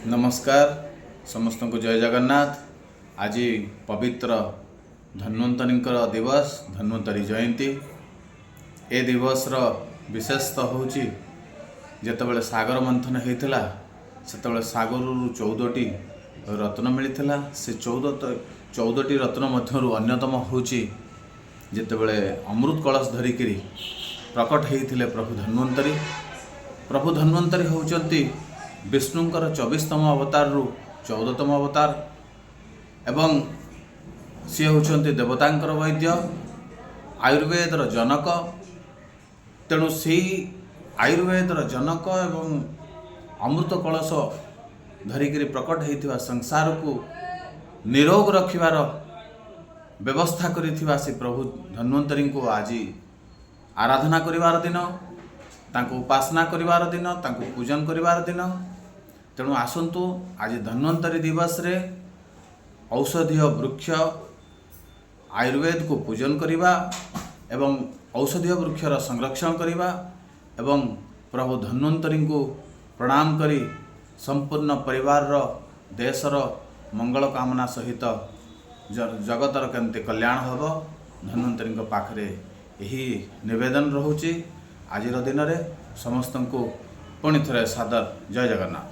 ନମସ୍କାର ସମସ୍ତଙ୍କୁ, ଜୟ ଜଗନ୍ନାଥ। ଆଜି ପବିତ୍ର ଧନ୍ୱନ୍ତରୀଙ୍କର ଦିବସ, ଧନ୍ୱନ୍ତରୀ ଜୟନ୍ତୀ। ଏ ଦିବସର ବିଶେଷତଃ ହେଉଛି, ଯେତେବେଳେ ସାଗର ମନ୍ଥନ ହେଇଥିଲା, ସେତେବେଳେ ସାଗରରୁ 14ଟି ରତ୍ନ ମିଳିଥିଲା। ସେ 14ଟି ରତ୍ନ ମଧ୍ୟରୁ ଅନ୍ୟତମ ହେଉଛି, ଯେତେବେଳେ ଅମୃତ କଳସ ଧରିକିରି ପ୍ରକଟ ହେଇଥିଲେ ପ୍ରଭୁ ଧନ୍ୱନ୍ତରୀ। ପ୍ରଭୁ ଧନ୍ୱନ୍ତରୀ ହେଉଛନ୍ତି ବିଷ୍ଣୁଙ୍କର 24ତମ ଅବତାରରୁ 14ତମ ଅବତାର ଏବଂ ସିଏ ହେଉଛନ୍ତି ଦେବତାଙ୍କର ବୈଦ୍ୟ, ଆୟୁର୍ବେଦର ଜନକ। ତେଣୁ ସେଇ ଆୟୁର୍ବେଦର ଜନକ ଏବଂ ଅମୃତ କଳସ ଧରିକିରି ପ୍ରକଟ ହେଇଥିବା, ସଂସାରକୁ ନିରୋଗ ରଖିବାର ବ୍ୟବସ୍ଥା କରିଥିବା ସେ ପ୍ରଭୁ ଧନ୍ୱନ୍ତରୀଙ୍କୁ ଆଜି ଆରାଧନା କରିବାର ଦିନ, ତାଙ୍କୁ ଉପାସନା କରିବାର ଦିନ, ତାଙ୍କୁ ପୂଜନ କରିବାର ଦିନ। ତେଣୁ ଆସନ୍ତୁ, ଆଜି ଧନ୍ୱନ୍ତରୀ ଦିବସରେ ଔଷଧୀୟ ବୃକ୍ଷ ଆୟୁର୍ବେଦକୁ ପୂଜନ କରିବା ଏବଂ ଔଷଧୀୟ ବୃକ୍ଷର ସଂରକ୍ଷଣ କରିବା ଏବଂ ପ୍ରଭୁ ଧନ୍ୱନ୍ତରୀଙ୍କୁ ପ୍ରଣାମ କରି ସମ୍ପୂର୍ଣ୍ଣ ପରିବାରର, ଦେଶର ମଙ୍ଗଳ କାମନା ସହିତ ଜଗତର କେମିତି କଲ୍ୟାଣ ହେବ, ଧନ୍ୱନ୍ତରୀଙ୍କ ପାଖରେ ଏହି ନିବେଦନ ରହୁଛି। ଆଜିର ଦିନରେ ସମସ୍ତଙ୍କୁ ପୁଣି ଥରେ ସାଦର ଜୟ ଜଗନ୍ନାଥ।